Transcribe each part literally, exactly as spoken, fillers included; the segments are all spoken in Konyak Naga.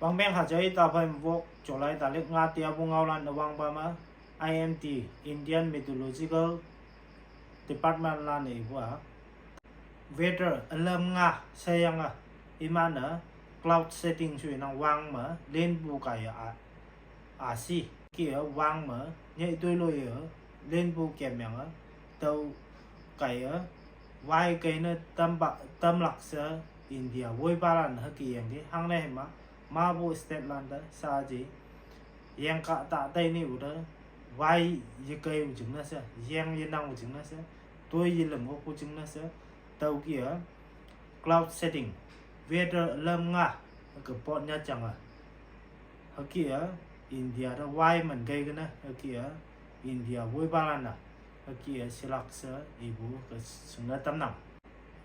Wangpeng hajai taphai mvok July tarik nga tiapu ngaolan awangpa me I M D, Indian Meteorological Department lan-e ipu-a weather alam nga sheyange iman-e cloud seeding shu inang wang me lenpu kaiye a, asi ke wang me nyei toiloiye lenpu kemyange tüo kaiye wai keine tampa tamlak she India woipalan hüke yangki hangne hima mapu state lante saji yengka ta tei nipu te wai yekeipu jingne she, yeng yenangpu jingne she, toi yelüm okpu jingne she, tüoke-a cloud seeding, weather alam nga hüke pot nya jange hüke-a India te wai man kei kene hüke-a India woipalan-a hüke-a shilak she ipu ke shingne tamnang.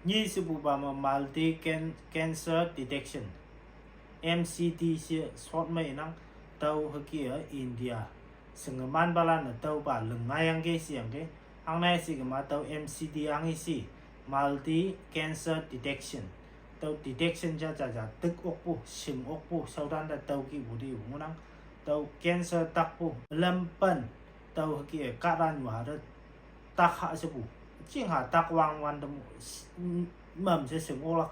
Nyi shepupa me multi can-, cancer detection, M C D she short me inang, tüo hüke-a India shingemanpalan-e tüopa ling ngaiyangki sheyangki, hangne shikema tüo M C D angshi, multi cancer detection, tüo detection ja ja ja tik okpu, shing okpu shaotante tüo kihpu te ngohnang, tüo cancer takpu lampen, tüo hüke-a kahta nyuha te tak ha shepu, chingha tak wang wante mo, s-, m-, mamshe shing oklak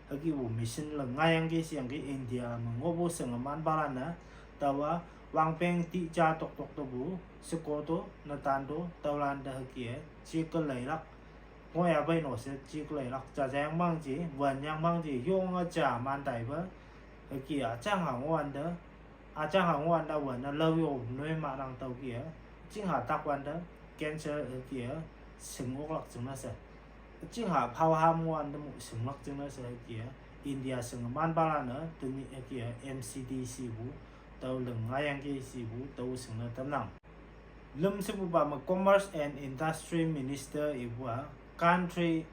hükepu machine ling ngaiyangki sheyangki India me ngohpu shingemanpalan-e, taowa wangpeng ti ja toktok tepu, sheko to, netan to, tüolante hüke-a jikeleilak, ngohya pei no she jikeleilak, jajayang mangji, wanyang mangji, yonge ja man taipe, hüke-a jangha ngohwante, ajangha ngohwante wün-e laoyo noi manang tüoke-a, chingha takwante cancer hüke-a shing oklak jingne she, chingha phaoham ngohwante mo shinglak jingne she hüke-a, India shingemanpalan-e tenyih hüke-a M C D shepu tüo ling ngaiyangki shepu tüo shingne tamnang. Lüm shepupa me Commerce and Industry Minister ipu-a country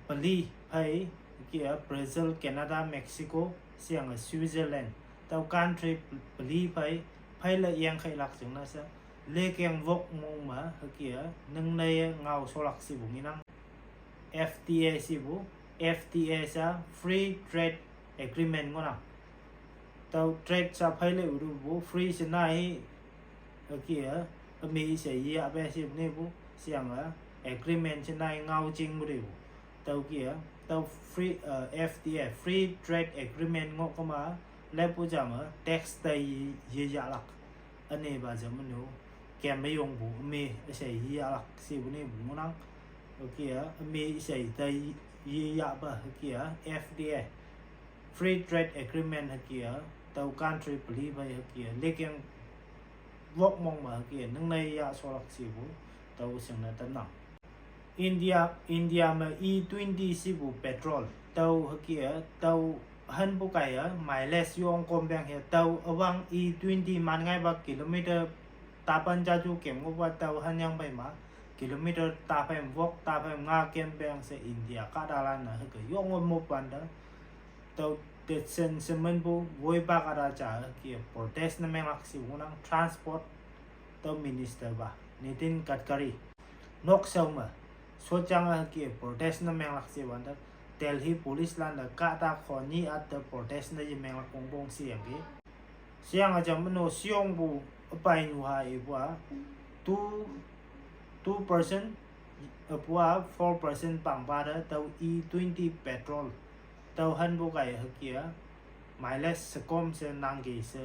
peli phei hüke-a Brazil, Canada, Mexico sheyange Switzerland, tüo country peli phei, pheile yengkheilak jingne she, lekeng wok mong me hüke-a ningneiye ngao sholak shepu ngenang. F T A shepu, F T A sha Free Trade Agreement ngohnang. Tüo trade sha pheile utupu free shenai, hüke-a, üme she yeyahpe shepu nepu, sheyange, agreement shenai ngaojingpu tepu. Tüoke-a, tüo free, eh, F T A, Free Trade Agreement ngoh kema, leppu ja me tax tei ye, yeyahlak. Ünepa ja meno, kem meyongpu üme she yeyahlak shepu nepu ngohnang. Hüke-a, üme she tei yeyahpa hüke-a, F T A, Free Trade Agreement hüke-a, tüo country peli phei hüke-a, lekeng wok mong me hüke-a, ningneiye yah sholak shepu, tüo shingne tamnang. India, India me E twenty shepu petrol, tüo hüke-a, tüo hanpu kaiye mileage yong kompeng he, tüo üwang E twenty man ngaipa kilometer tapan jaju kem ngohpa tüo hanyang pei ma, kilometer taphei wok taphei nga kempeng she India kahtalan-e hüke yonge mopwante, tüo te shen shemenpu woipa kahta ja hüke-a protest ne menglak shepu ngohnang transport tüo minister pa, Nitin Gadkari. Nokshao me, shotyange hüke-a protest ne menglak she wante, Delhi police lante kahta khoni atte protest ne yemenglak wongpong sheyangki. Sheyange ja meno sheyongpu üpainyuha ipu-a, two, two percent, üpu-a four percent pangpa te tüo E twenty petrol, tüo hanpu kaiye hüke-a, mileage shekom she nangki she,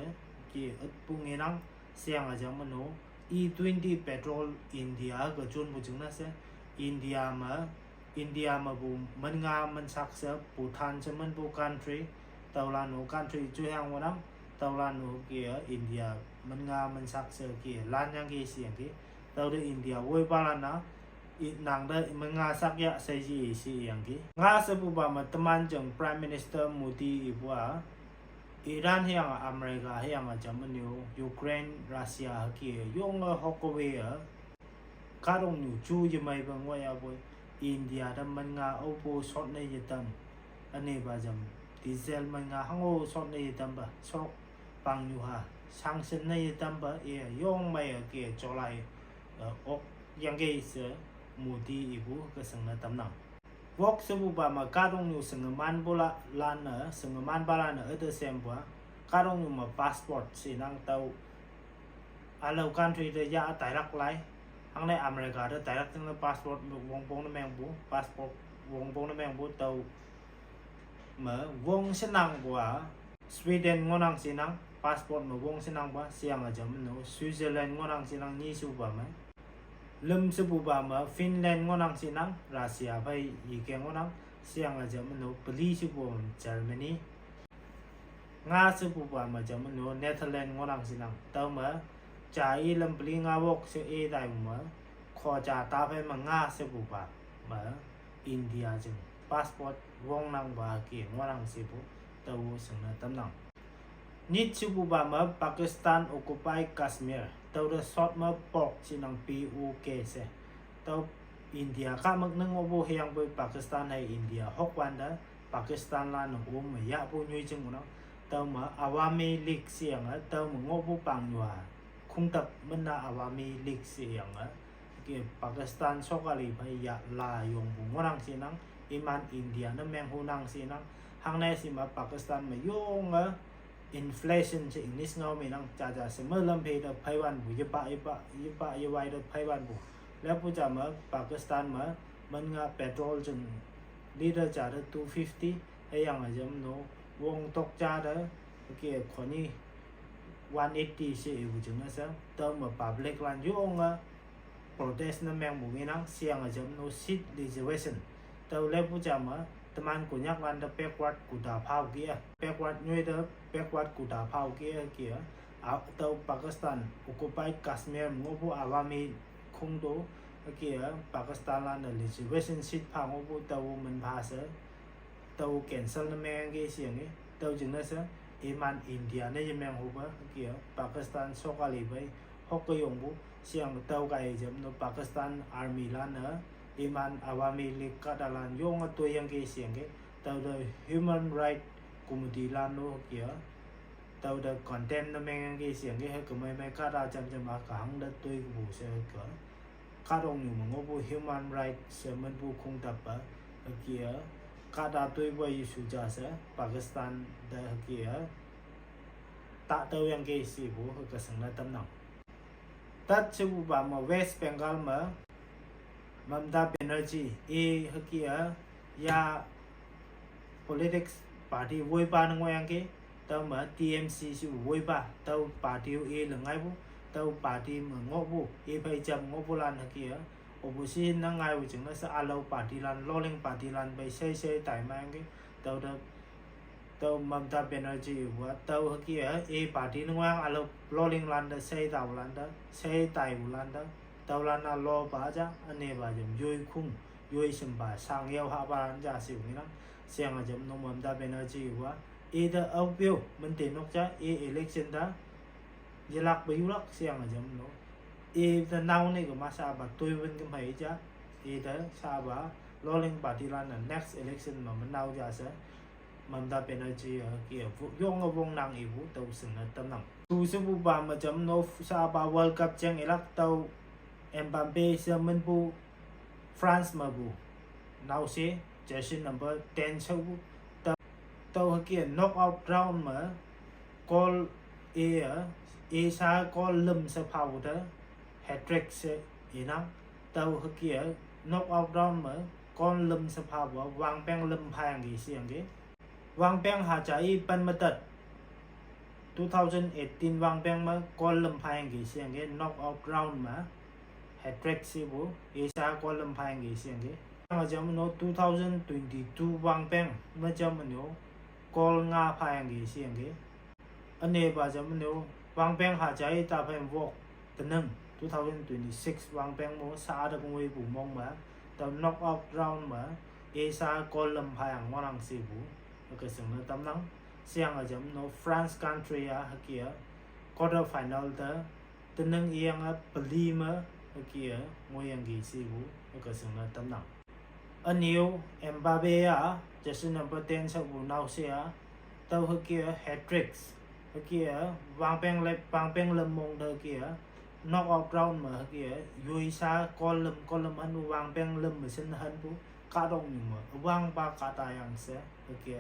ke ütpu ngenang, sheyange ja meno, E twenty petrol India ke jonpu jingne she, India me, India mepu minnga minsak she Bhutan she minpu country, tüolan-o country juhang ngohnang, tüolan-o ke India minnga minsak she ke lanyangki sheyangki, tüote India woipalan-a, i nangte minnga sak ya she ji sheyangki. Nga shepupa me teman jing Prime Minister Modi ipu-a, Iran hüyange America hüyange ja meno Ukraine, Russia hüke yonge hokkawe-e, kahtoknyu ju yemeipe ngohyapoi, India te minnga aopo shot ne yetam, ünepa jam, diesel minnga hango shot ne yetampa, shot pangnyuha, sanction ne yetampa, i yong mei-e ke July, eh, ok yangki she Modi ipu ke shingne tamnang. Wok shepupa me kahtoknyu shengemanpa la, lan-e, shengemanpa lan-e üte shempu-a, kahtoknyu me passport shinang tüo ülao country te ya tailak lai. Hangne America te tailak jingne passport me wongpong ne mengpu, passport wongpong ne mengpu tüo me wong shenangpu-a, Sweden ngohnang shinang, passport me wong shenangpa, sheyange jam no, Switzerland ngohnang shinang, nyi shepupa me. Lüm shepupa me, Finland ngohnang shinang, Russia phei yike ngohnang, sheyange jam no, peli shepupa me, Germany. Nga shepupa me jam no, Netherlands ngohnang shinang, tüo me, ja i lüm peli nga wok she i tai me, khoja ta phei me nga shepupa me, India jing, passport wongnangpa ke ngohnang shepu, tüo shingne tamnang. Nyit shepupa me Pakistan occupied Kashmir, tüote short me POK shinang, P O K she. Tüo India kahmük ne ngohpu hüyangpoi Pakistan hei India hokwante, Pakistan lan-e ome yahpu nyoijing ngohnang. Tüo me Awami League sheyange, tüo me ngohpu pangnyu-a, khongtap min-a Awami League sheyange, ke Pakistan sokali phei ya la yongpu ngohnang shinang, iman India ne menghunang shinang, hangne shima Pakistan me yonge inflation she English ngao me nang, jaja she me lam phei te pheiwanpu, yepa, yepa, yepa, yewai te pheiwanpu. Lepu ja me Pakistan me, min nga petrol jing liter ja te two fifty, hüyange jam no, wong tok ja te, ke khoni one eighty she ipu jingne she, tüo me public lan yonge protest ne mengpu ngenang, sheyange jam no seat reservation. Tüo lepu ja me, teman Konyak lante backward quota phao ke-a, backward nyoi te backward quota phao ke-a, ke-a, a, tüo Pakistan occupied Kashmir ngohpu Awami khongto, ke-a, Pakistan lante reservation seat pha ngohpu tüo min pha she, tüo cancel ne mengke sheyangki, tüo jingne she, iman India ne yemeng hope, ke-a, Pakistan sokali phei, hokke yongpu, sheyang tüo kaiye jam no Pakistan Army lan-e, iman Awami League kahtalan yonge toiyangki sheyangki, tüote Human Right Committee lan-o ke-a, tüote condemn ne mengyangki sheyangki, hüke mei mei kahta jam jam-a kahangte toipu she ke. Kahtoknyu me ngohpu human right she minpu khongtap-a, hüke-a, kahta toipu-a issue ja she, Pakistan te hüke-a, ta tüoyangki shepu hüke shingne tamnang. Tat shepupa me West Bengal me Mamata Banerjee, i hüke-a, ya politics party woipa ne ngohyangki, tüome T M C shepu woipa, tüo party-o i le ngaipu, tüo party me ngohpu, i phei jam ngohpulan hüke-a, opposition ne ngaipu jingne she ülao party lan, loling party lan phei shei shei tai mayangki, tüote tüo Mamata Banerjee ipu-a, tüo hüke-a, i party ne ngohyang ülao loling lante, shei taolante, shei taipulante, tüolan-a lopa ja, ünepa jam yoi khong, yoi shimpa, shang yao hahpalan ja she ngenang, sheyange jam no Mamata Banerjee ipu-a, ite aopeo, minte nok ja, i election te, yelakpe yulak sheyange jam no. Ite nao ne kema shapa toiwün kemhei ja, ite shapa, loling party lan-e next election me menao ja she, Mamata Banerjee-a ke-a, yonge wongnang ipu tüo shingne tamnang. Tu shepupa me jam no shapa World Cup jeng ilak tüo Mbappe she minpu France mepu naoshe, jersey number ten shaopu, tüo, tüo hüke-a knockout round me goal i-a, i sha goal lüm she phapu te hat-trick she inang, tüo hüke-a, knockout round me goal lüm she phapu-a wangpeng lüm phayangki sheyangki. Wangpeng haja i pen me tat, two thousand eighteen wangpeng me goal lüm phayangki sheyangki, knockout round me hat-trick shepu, i sha goal lüm phayangki sheyangki. Hange jam no two thousand twenty-two wangpeng me jam no goal nga phayangki sheyangki. Ünepa jam no wangpeng haja i ta phei wok tenang two thousand twenty-six wangpeng mo sha te ngoipu mong me, tüo knockout round me, i sha goal lüm phayang ngohnang shepu, hüke shingne tamnang. Sheyange jam no France country-a hüke-a, quarter final te, tenang iyange peli me, hüke-a, ngoiyangki shepu, hüke shingne tamnang. Ünyu, Mbappe-a, jersey number ten shaopu naoshe-a, tüo hüke-a hat-tricks, hüke-a, wangpeng lep, wangpeng lüm mong te hüke-a, knockout round me hüke-a, yoi sha goal lüm, goal lüm hanpu wangpeng lüm me shin hanpu, kahtoknyu me üwangpa kahtayang she hüke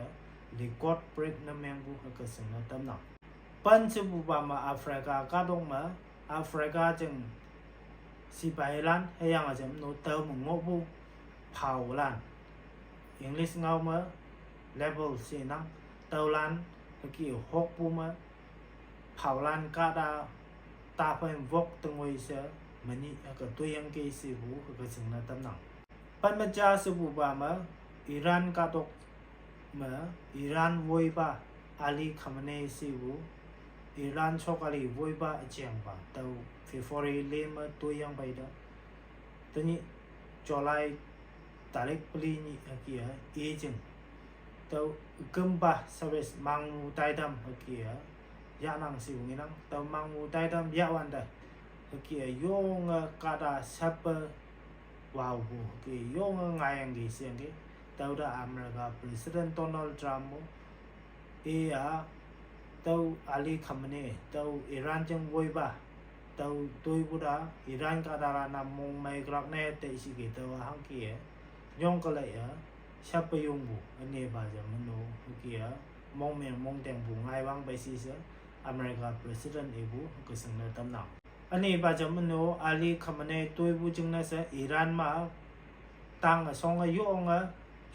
record break ne mengpu hüke shingne tamnang. Pen shepupa me Africa kahtok me, Africa jing sipailan hüyange jamno tüo me ngohpu phaolan, English ngao me leopard shenang, tüolan hüke hokpu me phaolan kahta taphei wok tengoi she menyih hüke toiyangki shepu hüke shingne tamnang. Pen me ja shepupa me, Iran kahtok me, Iran woipa Ali Khamenei shepu, Iran shokali woipa üjengpa tüo February le me toiyang peite, tenyih July tarik peli nyih hüke-a ijing tüo kümpa service mangmu taitam hüke-a yahnang shepu ngenang. Tüo mangmu taitam yahwante hüke-a yonge kahta shappe waopu hüke yonge ngaiyangki sheyangki. Tüote America President Donald Trump-o, i-a, tüo Ali Khamenei, tüo Iran jing woipa, tüo toipu te Iran kahtalan-a mongmei külak ne tei shiki tüo hangke-e nyongkelei-e shappe yongpu ünepa ja meno hüke-a mongmeng mongtengpu ngaiwang pei shi she America President ipu hüke shingne tamnang. Ünepa ja meno Ali Khamenei toipu jingne she Iran ma tang üshonge yonge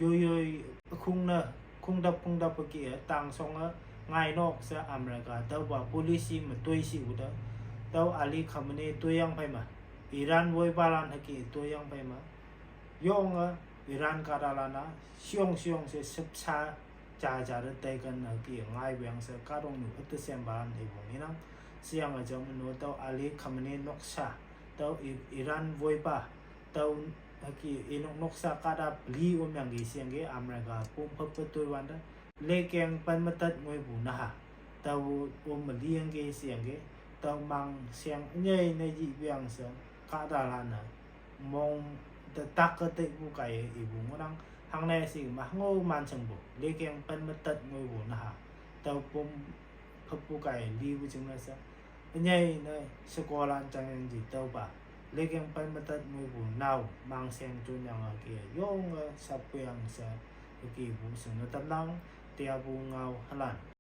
yoiyoi khungne khungtap khungtap hüke-e tang shonge ngainok she America tüopa policy me toi shipu te, tüo Ali Khamenei toiyang phei me, Iran woipalan hüke toiyang phei me yonge Iran kahtalan-a shiyong shiyong she shüpsha jaja te teiken hüke ngaipu yang she kahtoknyu üte shempalan ipu ngenang. Sheyange ja meno tüo Ali Khamenei noksa, tüo I-, Iran woipa, tüo hüke inok noksa kahta peli omyangki sheyangki America pumphüppe toiwante, lekeng pen metat ngoipu naha tao-o meliyangki sheyangki, tüo mangsheng ünyei ne yipang she kahtalan-e mong te tak-e teipu kaiye ipu ngohnang. Hangne shi ma hango manshengpu lekeng pen metat ngoipu naha tüo pumphüppu kaiye lipu jingne she ünyei ne shekolan jangyangji tüopa lekeng pen metat ngoipu nao mangsheng jonyange hüke yonge shappu yang she hükepu shingne tamnang. Teapu ngao halan